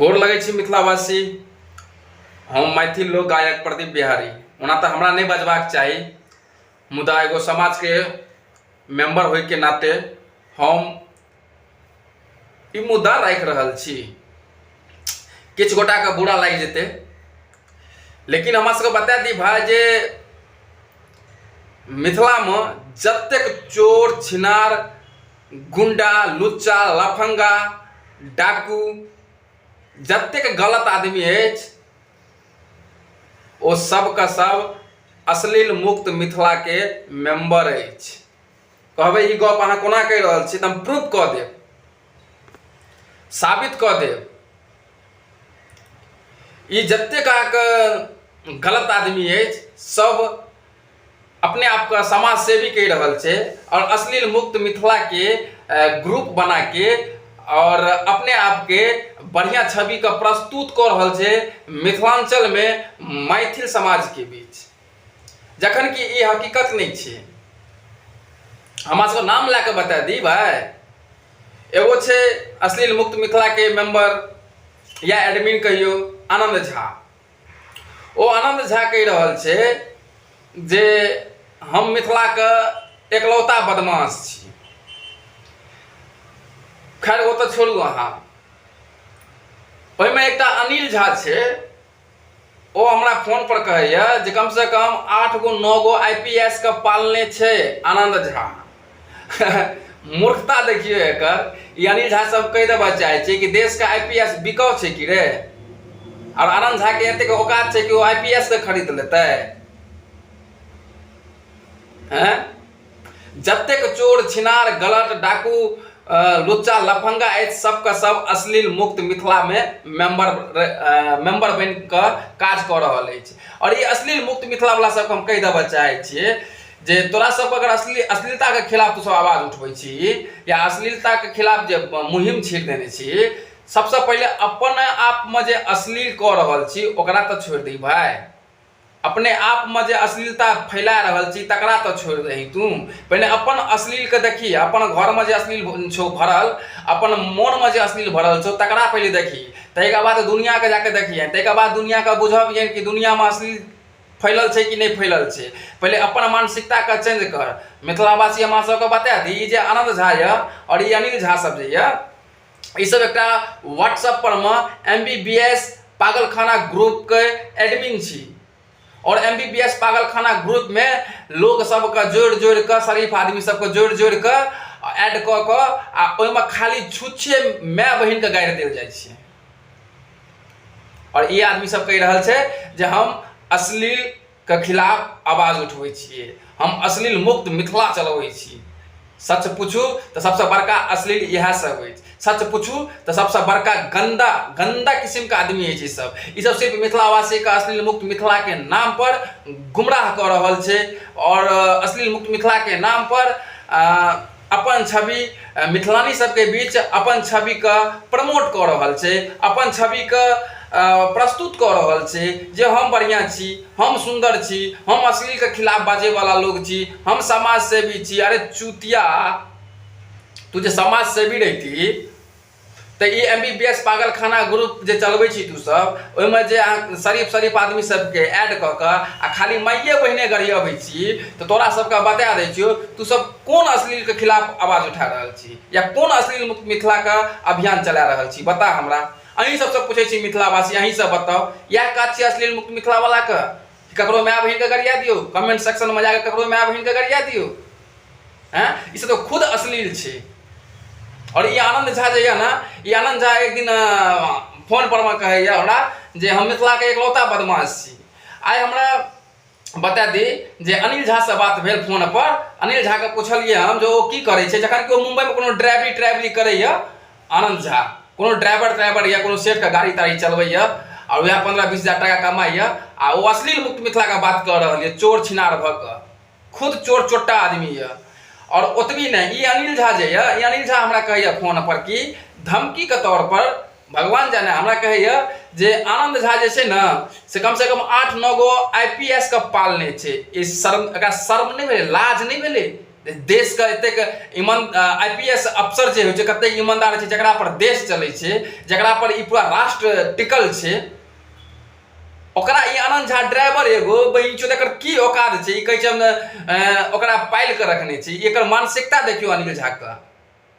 गोर लगै छी मिथिलावासी। हम मैथिल लोक गायक प्रदीप बिहारी। ओना तऽ हमरा नहि बजबाक चाही, मुदा एगो समाजके मेम्बर होइके नाते हम ई मुद्दा राखि रहल छी। किछु गोटाके बुरा लागि जेतै, लेकिन हमरा सबके बता दी भाय जे मिथिलामे जतेक चोर छिनार गुंडा लुच्चा लफंगा डाकू जतेक गलत आदमी अछि ओ सबके सब अश्लील मुक्त मिथिलाके मेम्बर अछि। कहबै ई गप अहाँ कोना कहि रहल छी, तऽ हम प्रूफ कऽ देब, साबित कऽ देब। ई जतेक अहाँके गलत आदमी अछि सब अपने आपके समाज सेवी कहि रहल छै और अश्लील मुक्त मिथिला के ग्रुप बना के और अपने आपके बढ़िया छवि के प्रस्तुत कऽ रहल छै मिथिलांचल में मैथिल समाज के बीच, जखन कि ई हकीकत नहीं छै। हमरा सबके नाम लए के बता दी भाई, एगो छै अश्लील मुक्त मिथिला के मेंबर या एडमिन कहियो आनंद झा। ओ आनंद झा कहि रहल छै जे हम मिथिलाके एकलौता बदमाश छी। खैर ओ तऽ छोड़ू अहाँ, ओहिमे एकटा अनिल झा छै, ओ हमरा फोन पर कहैया जे कम से कम 8 गो 9 गो I P S के पालने छै आनंद झा। मूर्खता देखियौ एकर। ई अनिल झा सब कहि देबऽ चाहै छै कि देशके I P S बिकाउ छै कि रे, और आनंद झा के एतेक औकात छै कि ओ I P S के खरीद लेतै? हैं, जतेक चोर छिनार गलत डाकू लुच्चा लफंगा अछि सबके सब अश्लील मुक्त मिथिलामे मेंबर बनि कऽ काज कऽ रहल अछि। और ई अश्लील मुक्त मिथिला वाला सबके हम कहि देबऽ चाहै छियै जे तोरा सबके अगर अश्लीलताके खिलाफ तू सब आवाज उठबै छी या अश्लीलताके खिलाफ जे मुहिम छेड़ देने छी, सबसँ पहिले अपन आपमे जे अश्लील कऽ रहल छी ओकरा तऽ छोड़ि दही भाय। अपने आपमे जे अश्लीलता फैला रहल छी तकरा तऽ छोड़ि दही तू। पहिने अपन अश्लीलके देखी, अपन घरमे जे अश्लील छौ भरल, अपन मोनमे जे अश्लील भरल छौ तकरा पहिले देखी, ताहिके बाद दुनिआँके जाके देखिहन, ताहिके बाद दुनिआँके बुझबिहन कि दुनिआँमे अश्लील फैलल छै कि नहि फैलल छै। पहिले अपन मानसिकताके चेंज कर। मिथिलावासी हमरा सबके बता दी, ई जे आनंद झा यऽ आओर ई अनिल झा सब जे यऽ, ई सब एकटा व्हाट्सएप पर मे एम बी बी एस पागलखाना ग्रुपके एडमिन छी और एम बी बी एस पागलखाना ग्रुपमे लोग सबके जोड़ि जोड़ि कऽ, शरीफ आदमी सबके जोड़ि जोड़ि कऽ ऐड कऽ कऽ आ ओहिमे खाली छुच्छे माय बहिनके गारि देल जाइ छै। और ई आदमी सब कहि रहल छै जे हम अश्लील के खिलाफ आवाज उठबै छियै, हम अश्लील मुक्त मिथिला चलबै छी। सच पूछू तऽ सबसँ बड़का अश्लील इएह सब अछि। सच पूछू तऽ सबसँ बड़का गंदा गंदा किस्मके आदमी अछि ई सब। ई सब सिर्फ मिथिलावासीके अश्लील मुक्त मिथिलाके नाम पर गुमराह कऽ रहल छै और अश्लील मुक्त मिथिलाके नाम पर अपन छवि मिथिलानी सबके बीच अपन छविके प्रमोट कऽ रहल छै, अपन छविके प्रस्तुत कऽ रहल छै जे हम बढ़िआँ छी, हम सुन्दर छी, हम अश्लीलके खिलाफ बाजैवला लोक छी, हम समाज सेवी छी। अरे चूतिया, तू जे समाज सेवी रहिती तऽ ई एम बी बी एस पागलखाना ग्रुप जे चलबै छी तू सब, ओहिमे जे अहाँ शरीफ शरीफ आदमी सबके ऐड कऽ कऽ आ खाली माइए बहिने गरियबै छी, तऽ तोरा सबके बता दै छियौ तू सब कोन अश्लीलके खिलाफ आवाज उठा रहल छी या कोन अश्लील मुक्त मिथिलाके अभियान चला रहल छी, बता हमरा। अहीं सबसँ पूछै छी मिथिलावासी, अहीं सब बताउ, इएह काज छै अश्लील मुक्त मिथिलावलाके? ककरो माय बहिनके गरिया दियौ, कमेंट सेक्शनमे जाकऽ ककरो माय बहिनके गरिया दियौ। हैं, ई सब तऽ खुद अश्लील छै। और ई आनंद झा जे यऽ ने, ई आनंद झा एक दिन फोन पर मे कहैया हमरा जे हम मिथिलाके एकलौता बदमाश छी। आइ हमरा बता दी जे अनिल झा से बात भेल फोन पर। अनिल झा के पुछलियै हम जे ओ की करै छै, जखन कि ओ मुंबई मे कोनो ड्राइवरी ट्राइवरी करैया। आनंद झा कोनो ड्राइवर त्राइवर या कोनो सेठके गाड़ी ताड़ी चलबैया और वएह 15-20 हजार टाका कमाइया आ ओ अश्लील मुक्त मिथिलाके बात कऽ रहल यऽ चोर छिनार भऽ कऽ, खुद चोर चोट्टा आदमी यऽ। और ओतबी नहि, ई अनिल झा जे यऽ, ई अनिल झा हमरा कहैया फोन पर कि धमकीके तौर पर, भगवान जाने, हमरा कहैया जे आनंद झा जे छै ने से कम से कम 8-9 गो I P S के पालने छै। ई शर्म, एकरा शर्म नहि भेलै, लाज नहि भेलै देशके एतेक ईमान I P S अफसर जे होइ छै कतेक ईमानदार होइ छै, जकरा पर देश चलै छै, जकरा पर ई पूरा राष्ट्र टिकल छै, ओकरा ई आनन्द झा ड्राइवर एगो बहिनचोद एकर की औकात छै? ई कहै छै हम ओकरा पालि कऽ रखने छी। एकर मानसिकता देखियौ अनिल झाके।